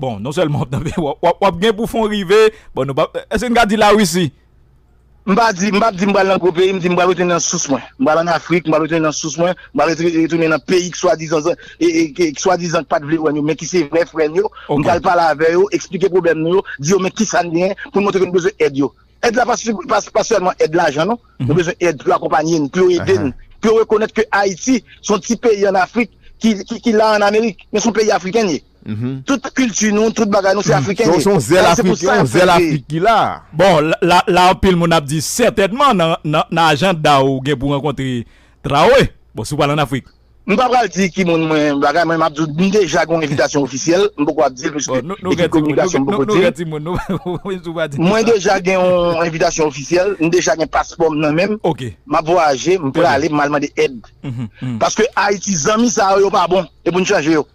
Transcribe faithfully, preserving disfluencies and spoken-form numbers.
Bon, non sèlman w ap nan peyi, w ap, w ap, w ap gen pou fon rive. Bon, nou pa, èske n ka di Larisi? M pa di, m p ap di m pral nan gwo peyi, m di m pral retounen nan sous mwen. M pral ann Afrik, m pral retounen nan sous mwen, m pral retounen nan peyi ki swadizan, e, e, ki, ki swadizan ki pa t vle wè n yo, men ki se vrè frè n yo. M pral pale avè yo, eksplike pwoblèm nou yo, di yo men kisa n genyen, pou n montre ke n bezwen èd yo. Èd la pa, pa, pa sèlman èd lajan, non. Nou bezwen èd pou yo akonpanye n, pou yo ede n, pou yo rekonèt ke Ayiti se yon ti peyi ann Afrik ki, ki, ki la ann Amerik, men se yon peyi afriken l ye. Tout kilti nou, tout bagay nou, se afriken l ye. Se yon zèl Afrik, yon zèl Afrik ki la. Bon, la, la, la anpil moun ap di, sètènman, nan, nan, nan ajanda w, ou gen pou rankontre Traoré. Bon, si w pral ann Afrik. M pa pral di ki moun mwen, bagay, mwen, m ap di w, m deja gen yon envitasyon ofisyèl, m poko ap di l, piske ekip kominikasyon m poko di l. Mwen deja gen yon envitasyon ofisyèl, m deja gen paspò m nan men m. M ap vwayaje, m prale, m al mande èd. Paske Ayiti, zanmi sa yo, yo pa bon, e pou n chanje yo.